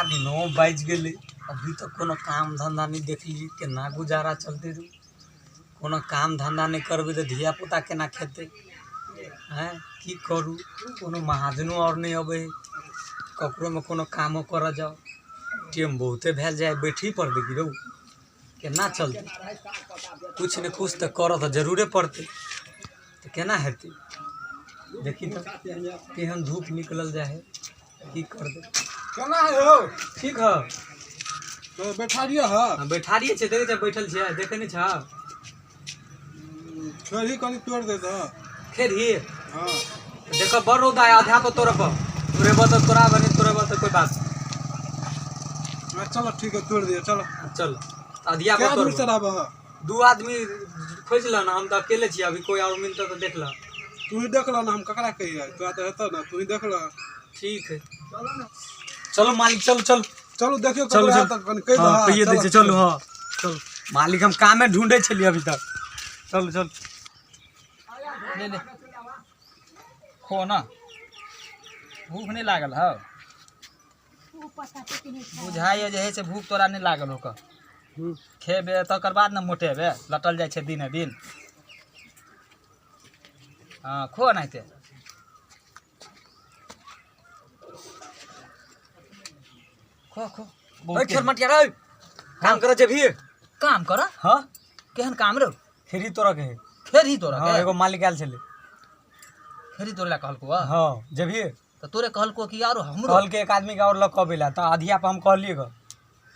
यार 9 बाजि गेलै, अभी तक कोनो काम धंधा नहि देखली, केना गुजारा चलतै रे? कोनो काम धंधा नहि करबै तऽ धिया पुता केना खेतै? आँय की करू? कोनो महाजनो आओर नहि अबै हइ, ककरोमे कोनो कामो करऽ जाउ, टाइम बहुते भेल जाइ हइ, बैठही पड़तै की रौ? केना चलतै? किछु ने किछु तऽ करऽ तऽ जरूरे पड़तै, तऽ केना हेतै? देखी तऽ केहन धूप निकलल जाइ हइ, की करबै? केना है हो? ठीक है। तो बैठारिये है? हाँ, बैठारिये छै, देखै छै बैठल छियै, देखै नहि छह? खेरही कनि तोड़ि दे तऽ। खेरही? हाँ। देखो बड़ रौदा है, आधा पर तोड़ब, तोड़ेबह तऽ तोड़ाबह, नहि तोड़ेबह तऽ कोई बात नहीं। हाँ, चलो ठीक है, तोड़ दिए चलो। चल अधिया क्या पर आदमी तोड़बह। चलाबह? दू आदमी खोजि लह ने, हम तऽ अकेले छियै अभी, कोई और मिलतौ तऽ देख लह। तू ही देख लह ना, हम ककरा कहिए? तोरा तऽ हेतौ ना, तू ही देख लह। ठीक है, चलो मालिक, चलो चलो। चलू देखियौ चलू, ककरो चलू। हैत तऽ कनि कहि हाँ, दह। कहिए दै चलो। छियै, चलू। हाँ चलू मालिक, हम कामे ढूंढै छलियै अभी तक, चलू चलू। ले ले, खो ना, भूख नहीं लागल हौ? बुझाइए जे है से भूख तोरा नहीं लागल हो। खेबे तकर बाद ने मोटेबे, लटल जाइ छै दिने दिन। हँ, खो एनाहिते। खो खो। ओए खेर मटिया रे, काम करे जेबही? काम कर? हाँ। केहन काम रो? खेरी तोरा के है। खेरही तोरा हाँ। के? एगो मालिक आयल छलै। खेरही तोरे ला कहलको? हँ? हाँ, जेबही? तऽ तोरे कहलको कि आरो हमरो? कहलके एक आदमी के और लऽ कऽ अबै ला, तऽ अधिया पर हम कहलियै गऽ।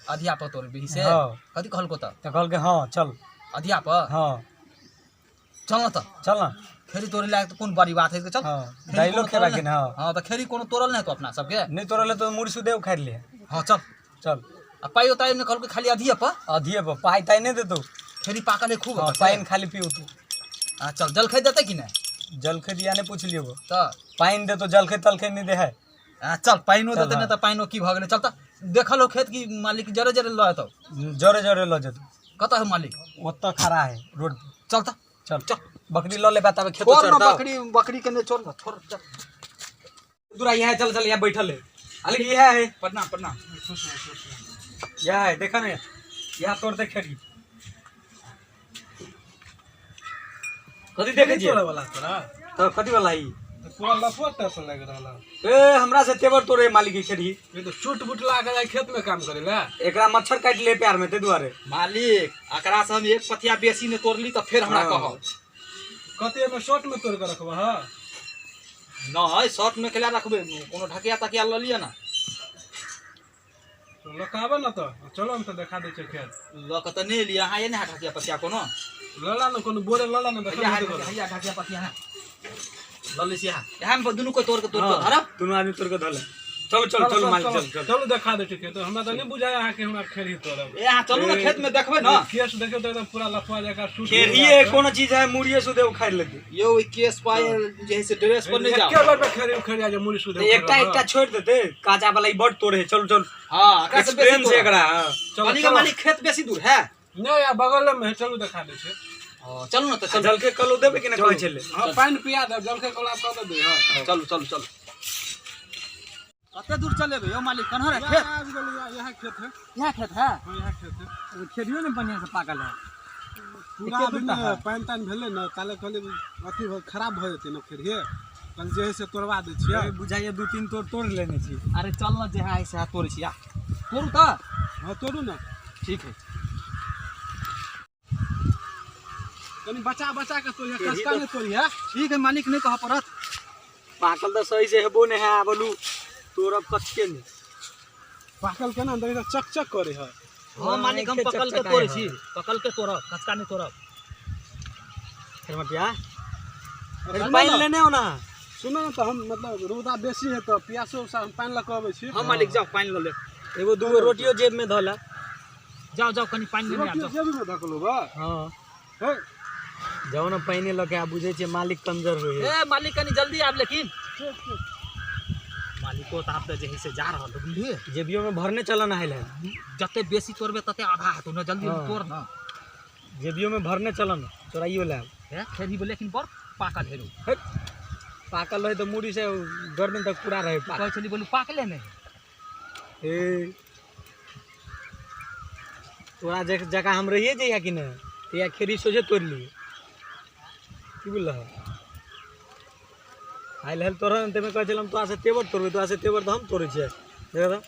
अधिया पर तोड़बिही से? हाँ। कथी कहलको तऽ? तऽ कहलकै हाँ चल। अधिया पर? हाँ। चल न तऽ। चल ना। खेरी तोड़े ला तऽ कोन बड़ी बात है, चल। हाँ, खेरी दाइलो कोनो खेबा तोड़ल के नहि। ने, हाँ। हाँ, तऽ खेरी कोनो तोड़ल नहि हेतौ अपना सबके? नहि तोड़ल तऽ मुड़ी सुदे उखाड़ि ले। हाँ चल। चल। आ पाइयो ताइयो नहि कहलकै, खाली अधिये पर? अधिये पर, पाइ ताइ नहि देतौ। खेरी पाकल है खूब। हाँ, ओकर से। पानि खाली पीऊ तू। आ चल, जलखै देतै कि नहि? जलखै दिया नहि पुछलियौ गो। तऽ पानि देतौ, जलखै तलखै नहि दे है। आ चल, पानिओ चल, देतै नहि हाँ। तऽ पानिओ की भऽ गेलै? चल तऽ, देखल हो खेत कि मालिक जरे जरे लऽ एतौ? जरे जरे लऽ जेतौ। कतऽ है मालिक? ओतऽ खड़ा है रोड पर। चल तऽ। चल। चल। बकरी लऽ लेबा तब खेतो छोड़ ना। चढ़तौ। बकरी, बकरी के नहि, छोड़ ना, छोड़, चल। दूरा यहाँ चल, चल, यहाँ बैठल है मालिक, इएह है। प्रणाम प्रणाम। यह है, देखा ना, यहाँ तोड़ दे खेरी। कथी देखै छियै? तोड़े वाला तोरा? तऽ कथी वाला ई? तऽ पूरा लफुआ टाइप लागि रहल है। ए, हमरा से तेवर तोड़े मालिक ई खेरी। ई तऽ चोट बुट लाग जाइ खेत में काम करे ला। एकरा मच्छर काटि ले प्यार में, ताहि दुआरे। मालिक, एकरा से हम एक पथिया बेसी नहि तोड़ली तऽ फेर हमरा हाँ। कहब। कते एहिमे शॉर्ट में तोड़ के रखबह? हँ। नहि, शर्ट में केला रखबै? कोनो ढकिया तकिया लऽ लिअ ने। लऽ कऽ आबऽ ने तऽ, चलो ने तऽ देखा दै छै खेत। लऽ कऽ तऽ नहि एलियै अहाँ, एने है ढकिया पथिया कोनो? लऽ ला ने, कोनो बोरे लऽ ला ने, देखा। हैया है, हैया ढकिया पथिया है, लऽ लै छी। इएह में दुनू कोइ तोड़ के धरब। दुनू आदमी तोड़ के धऽ ले, चलो चलो चलो मालिक, चल चल। चलू देखा दै छै खेत। हमरा तऽ नहि बुझाय अहाँके हमरा खेरही तोड़ब। ए अहाँ चलू ने, खेत में देखबै ने। केस देखियौ तऽ एकदम पूरा लफुआ जकाँ सूट। खेरिये कोनो चीज है, मुड़िए सुदे उखाड़ि लेतै। यौ, ई केस पाय जे है से ड्रेस पर नहि जाओ। एके बेर में खेरही उखड़ि जाइ छै, मुड़ी सुधे। तऽ एकटा एकटा छोड़ि देतै काजा वाला, ई बड तोड़े है, चलू चलू। हाँ, एकरा से बेसी एक्सपीरियंस है तोड़ब। एकरा, हाँ। चलो। कहली के चलो। मालिक, खेत बेसी दूर है? नहि यार, बगल में है, चलू देखा दै छै। हाँ, चलू ने तऽ चलू। जलके कलो देबै कि नहि कहै छलै? हाँ, पानि पिया देब, जलखै कला कऽ देबै। हाँ। चलू चलू चलू। कते दूर चलेबै यौ मालिक? कन्हर है खेत? आबि गेलियै, इएह खेत है। इएह खेत है? हाँ, इएह खेत है। खेरियो ने बढ़िया से पाकल है। पूरा अभी ने पानि तानि भेलै ने, ताले कहलियै अथी खराब भऽ जेतै ने खेरिये, कल जे है से तोड़वा दै छियै। बुझाइए दू तीन तोड़ तोड़ लेने छी। अरे चल ने, जे है से तोड़ै छी, आ तोड़ू तऽ। हाँ, तोड़ू ने। ठीक है। कनि बचा बचा के तोड़िए, कचका नहि तोड़िए। ठीक है मालिक, नहि कहऽ पड़त। पाकल तऽ सही से हेबो नहि है, आ बोलू तोड़ब कचके नहि। पाकल केना देखै तऽ चक चक करे है। हाँ मालिक, हम आँखि पकल के चकचकाय तोड़ै है। छी, पकल के तोड़ब, कचका नहि तोड़ब। खेरमटिया सुनो पानि ने, लेने हो ना? सुनो ने तऽ, हम मतलब रौदा बेसी है तऽ प्यासो उसा, हम पानि लऽ कऽ अबै छी। हाँ मालिक, जाउ पानि लऽ लेब। एगो दूगो रोटियो जेब में धऽ ले। जाउ जाउ, कनि पानि लेने आबि रोटियो जाउ। जेबीमे धकलो बा? हाँ। हे। जाउ ने पानि लऽ के आ, बुझै छियै मालिक कंजर होइ है। ए मालिक, कनि जल्दी आब लेकिन। मालिको तऽ आब तऽ जे है से जा रहल है, बुझलियै? जेबियो में भरने चल ना है। जते बेसी तोड़बे तते आधा हेतौ ने, जल्दी हाँ। तोड़ ने। जेबियो में भरने चल ना, चोराइयो लायब। हे, खेरी लेकिन बड़ पाकल है रौ। पाकल रहे तऽ मुड़ी से गर्दन तक पूरा रहे पाकल। कहै छली बोलू पाकले नहि है। ए तोरा जगह हम रहिए जइया कि नहि तहिया खेरी सोझे तोड़ि लियै। की बुझलह? आयल हल तोरा ने ताहिमे कहै छलै हम तोरा से तेवर तोड़बै, तोरा से तेवर तऽ हम तोड़ै छियै। देखऽ तऽ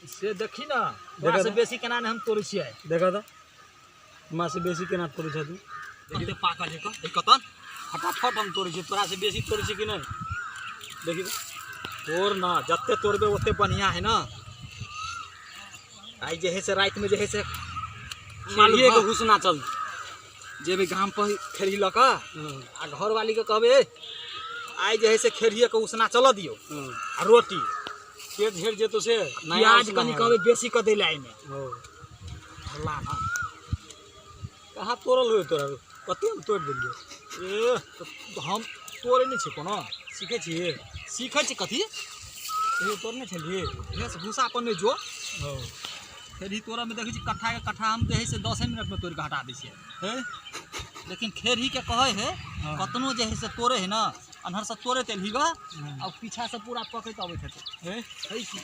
से देखी ने, तोरा से बेसी केना ने हम तोड़ै छियै। देखऽ तऽ हमरा से बेसी केना तोड़ै छह तू। कते पाकल है ई कतन फटाफट हम तोड़ै छियै, तोरा से बेसी तोड़ै छियै कि नहि? देखी तऽ। तोड़ ना, जते तोड़बे ओते बढ़िया है ना। आइ जे है से रातिमे जे है से खेरिये के घुसना चल जेबै गाम पर खेरही लऽ कऽ आ घरवाली के कहबै आइ जे है से खेरहिये के उसना चलऽ दियौ आ रोटी खेत झेड़ जेतौ से नया प्याज उसना कनि है। कहबै बेसी कऽ दै लए एहिमे। ओ हल्ला ना। कहाँ तोड़ल होय तोरा? कते हम तोड़ि देलियै। ए तऽ हम तोड़ै नहि छियै कोनो। सीखै छियै? सीखै छी कथी? कहियो तोड़ने छलियै? भैंस भूसा पर नहि जो। ओ खेरही तोड़ऽमे देखै छी कट्ठा के कट्ठा हम जे है से 10 मिनटमे तोड़ि कऽ हटा दै छियै। हे लेकिन खेरही के कहै है हाँ। कतनो जे है से तोड़े है ना, अन्हर से तोड़ैत एलही ग आ पीछा से पूरा पकड़ैत अबैत हेतै। हे है की?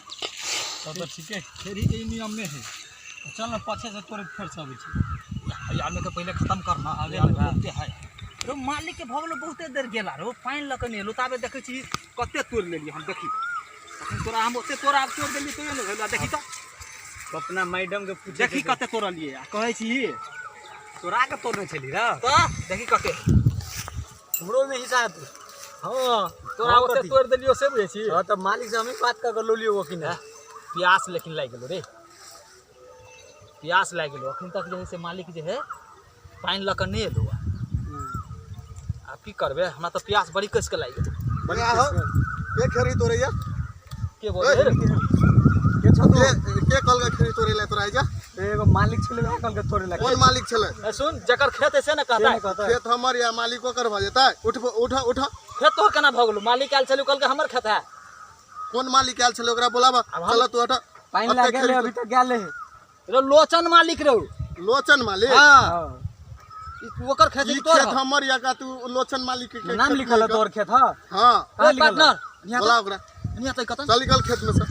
तब तऽ ठीके। खेरही के ई नियम नहि है। चल ने पाछे से तोड़ैत फेर से अबै छी। आदमी के पहिले खत्म करना आगे आगे लगा। बहुते है रो मालिक के भऽ गेलो बहुते देर गेला रो पानि लऽ कऽ नहि एलो ताबे देखै छी कते तोड़ि लेलियै हम। देखी अखन तोरा हम ओते तोरा आब तोड़ि देलियै तैयो नहि भेल। देखी तऽ अपना मैडम के पूछे देखी कते तोड़लियै आ कहै छी तोरा के तोड़ने छली र तऽ देखी कते हमरो में हिस्सा हेतौ। हाँ तोरा हाँ, ओते कथी? तोड़ि देलियो से बुझै छी। हाँ तऽ मालिक से हमही बात कऽ के लऽ लियौ कि नहि। प्यास लेकिन लागि गेलो रे, प्यास लागि गेलो। अखन तक जे है से मालिक जे है पानि लऽ कऽ नहि एलो। आब की करबै, हमरा तऽ प्यास बड़ी कसि कऽ लागि गेलो। के खेरही तोड़ैया? के बोलै रे? के छौ तू? के कहलकै खेरही तोड़ै लए तोरा? एजा एगो मालिक छलै वएह कहलकै तोड़ै लए। कोन मालिक छलै? ए सुन, जकर खेत है से ने से कहता। ने कहतै। खेत हमर या मालिक ओकर भऽ जेतै? उठ उठ उठ। खेत तोहर केना भऽ गेलौ? मालिक आयल छलै, कहलकै हमर खेत है। कोन मालिक आयल छलै? ओकरा बोलाबऽ। आब हम- चल तू हट। पानि ओते लए गेलै खेरही अभी तक गेल है। रो लोचन मालिक रौ। लोचन मालिक? हाँ ई ओकर खेत ई है तोहर? खेत हमर या का तू लोचन मालिक के नाम खेत लिखल है नहीं तोहर खेत? हाँ हाँ कहाँ लिखल है? पार्टनर यहाँ बोला ओकरा। यहाँ तो कतन चल निकल खेत में से।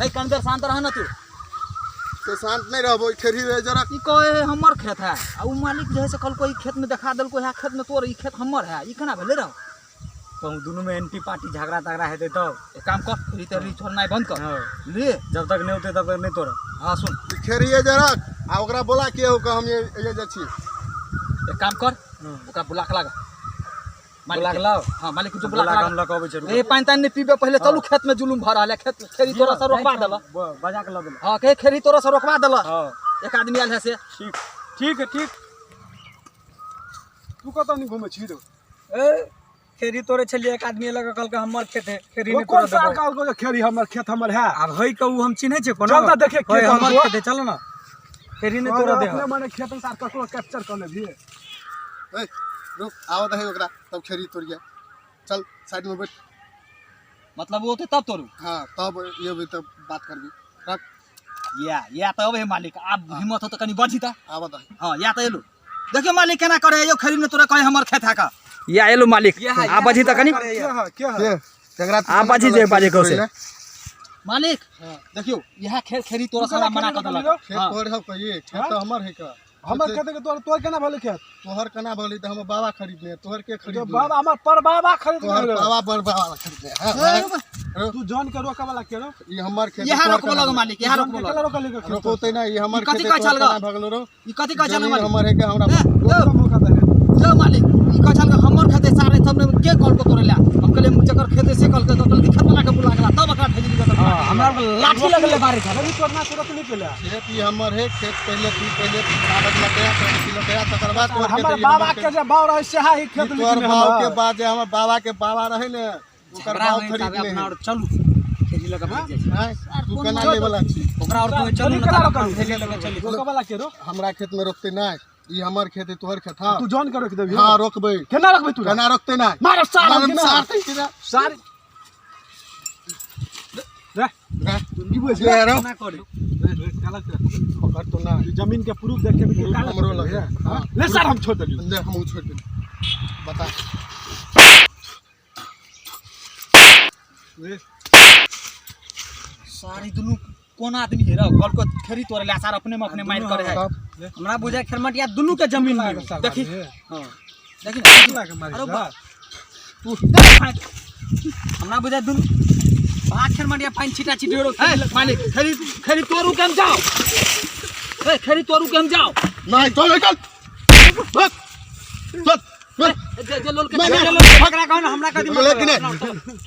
ए कनी देर शांत रह ना तू। से शांत नहीं रहबो, ई खेरही रहे जरा। ई कहे है हमर खेत है आ उ मालिक जे है से कहलको ई खेत में देखा देलको है खेत में तोर ई खेत हमर है। ई केना भेलै रौ? कहूँ दुनू में एंटी पार्टी झगड़ा तगड़ा हेतै तब। एक काम कर, खेरही तेरही छोड़नाइ बंद कर। हाँ ले जब तक नहीं होते तब तक नहीं तोड़ब। हाँ सुन, ई खेरही जरा आ ओकरा बोला के हो हम ये जाइ छी। एक काम कर, ओकरा बुला के लागा। बुला के लाउ? हाँ मालिक जो बुला बुला के के हम लागा। लऽ के अबै छियै। ए पानि तानि नहि पीबे पहिले, चलू खेत में जुलुम भऽ रहल है। खेत खेरही तोरा से रोकवा देलक। बजा के लऽ गेलै। हाँ कहे खेरही तोरा से रोकवा देलक। हाँ एक आदमी आयल है से। ठीक ठीक है ठीक। तू कतऽ नहीं घूमै छी रो? ए खेरही तोड़ै छलियै, एक आदमी एलक कहलकै हमर खेत है, खेरही ओ नहि कोन तोड़ऽ साल देबौ। कहलको जे खेरही हमर खेत हमर है? आब है के उ हम चिन्है छियै कोनो? चल तऽ देखियै के कहै हमर कहलको। खेत है, चल ना खेरही नहि तोड़ऽ देब। अपने मने खेत सार ककरो कैप्चर कऽ लेबही। ए रुक, आवत है ओकरा तब खेरही तोड़िया। चल साइड में बैठ। मतलब वो होते तब तोड़ू? हाँ तब ये भी तब बात करबी। रख। या तऽ अबै है मालिक, आब हिम्मत हो तऽ कनि बजही तऽ। आवत है। हाँ या तऽ एलू। देखियौ मालिक केना करे है, यौ खेरही ने तोरा कहे हमर खेत है का। या एलू मालिक, आब बजही तऽ कनि। के है के है? के एकरा आ बाजी जे बाजे कहू से। खेत मालिक देखियौ इएह खेत खेरही तोरा साला मना कऽ देलक। हाँ। तोहर हौ कहिए? खेत तो हमर है का। हमर खेत के तोर तोर केना भेलै खेत? तोहर केना भेलै तऽ हमर बाबा खरीदने, तोहर के जो खरीदने? बाबा हमर पर बाबा खरीद तोहर बाबा पर बाबा खरीदने। हाँ, तू जन के रोके वाला के रो? ई हमर खेत इएह तोहर रोकबो केना लग मालिक, इएह जन रोकबो के लग। केना रोकल खेत? रोकौतै ना, ई हमर ई कथी खेत कहै छल तोहर ग? केना भऽ गेलो रो? ई कथी कहै छल जमीन मालिक? हमर है के हमरा ए, यौ, मौका दे। यौ मालिक, ई कहै छल हमर खेत है सारे सब के कहलको तोड़ै लए? हम कहलियै जकर खेत है से कहलकै, तऽ कहलकै खेत वाला के बुला गेला तब एकरा भेजली गऽ। हाँ हमरा लाठी लगलै मारै छलै। खेरही तोड़ना से रोकली के ले? खेत ई हमर है। खेत पहिले तू पहिले कागज लके आ, तोहर की लके आ, तकर बाद तोहर खेत हमर ई बाबा हमर के खेत। जे बाव रहे सेहा ही खेत ई तोहर लिखने बाप के हमर। बाद जे हमर बाबा के बाबा रहे ने ओकर झगड़ा बाप होइ ताबे खरीदने अपना है। और चलू खेरही लऽ के भागि जाइ छी। आँय, तू केना ले वाला छी? ओकरा और तू चलू खेरही ना केना तब रोकलही? खेरही लऽ के चली। रोके वाला के रो? हमरा खेत में रोकते नहीं, ई हमर खेत है तोहर खेत। हाँ तू जन के रोक देबही? हाँ रोकबै। केना रोकबै तू? केना रोकते नहीं? मारो सार हम मारम केना? सार तै केना? सार रे रे, की बुझ ले रो। केना करी? पकड़ तो ना। ई जमीन के प्रूफ देख के भी प्रूफ काला हमरो पकड़ले लगे। है। हाँ। ले सार हम छोड़ देलियौ। ले हमहूँ छोड़ देली। बता। रे सारी दुनू कोन आदमी है रे कहलको खेरी तोड़े ले सार अपने में अपने मारि करे है। हमरा बुझाय खेरमटिया दुनू के जमीन में देखी। हां देखी ना के मारी अरे बा तू हमरा बुझाय दुनू भाग खेरमटिया पानि छिटा छिटी रो ए मालिक खेरी खेरी तोड़ू के हम जाओ। ए खेरी तोड़ू के हम जाओ। नहीं चल निकल भाग चल चल जे जे लोल के नहीं, जे नहीं। लोल के ओकरा कहू ना हमरा कदी ले कि नहीं?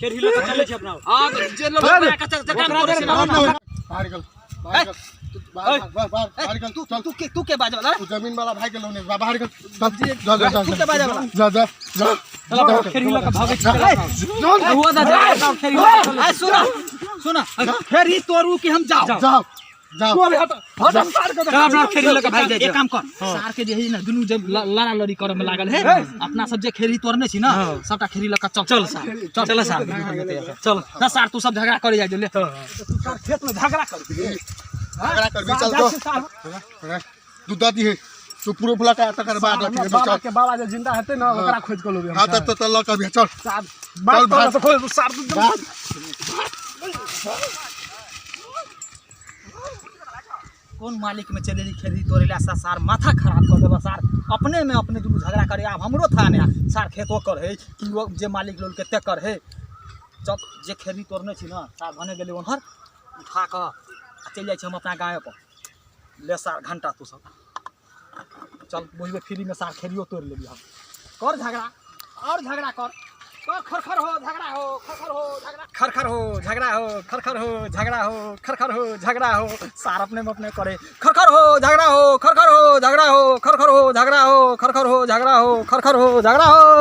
खेरी लऽ के चलै छै अपना हां जे लोल के कच्चा जे काम करे छै ना। बाहर निकल बाहर निकल तू बाहर बाहर बाहर बाहर निकल तू चल तू के बाजे वाला तू जमीन वाला भाई के लोने बाहर निकल चल जा जा जा तू के बाजे वाला जा जा जा चल खेरी लऽ के भागै छै जा हुआ दा जा खेरी लऽ के चलै ए सुना सुना खेरी तोड़ू के हम जाओ। जाओ जाओ तू अभी हट हट हम सार के चल अपना खेरी लऽ के भागि जाइ एक काम कर सार के जे है ना दुनू जब लड़ा लड़ी करे में लागल है अपना सब जे खेरी तोड़ने छी ना सबटा खेरी लऽ के चल चल सार चल सार चल ना सार तू सब झगड़ा करे जाइ जो ले तू सार खेत में झगड़ा कर झगड़ा कर भी चल जाइ दो छी सार। तू दादी है तू पूरा फुला का तकर बाद हमरा रखी बाबा चल के बाबा जे जिंदा हेतै ना ओकरा खोज के लेबै हम। हां त त ल कभी चल सार बात चल, भाग। तोरा से खोज सार तू भाग। कोन मालिक में चले खेती तोड़े ला सार माथा खराब कर देबा सार अपने में अपने दुनू झगड़ा करे आब हमरो था ने सार खेतो कर है कि वो जे मालिक लोल के ते कर है। जब जे खेती तोड़ने छी ना सार भने गेलै ओनहर उठा कऽ आ चलि जाइ छी हम अपना गाँवे पर ले सार घंटा तू सब चल बुझबै फ्री में सार खेलियो तोड़ि लेबी हम। कर झगड़ा और झगड़ा कर कर खरखर हो झगड़ा हो खरखर हो झगड़ा खरखर हो झगड़ा हो खरखर हो झगड़ा हो खरखर हो झगड़ा हो सार अपने में अपने करे खरखर हो झगड़ा हो खरखर हो झगड़ा हो खरखर हो झगड़ा हो खरखर हो झगड़ा हो खरखर हो झगड़ा हो।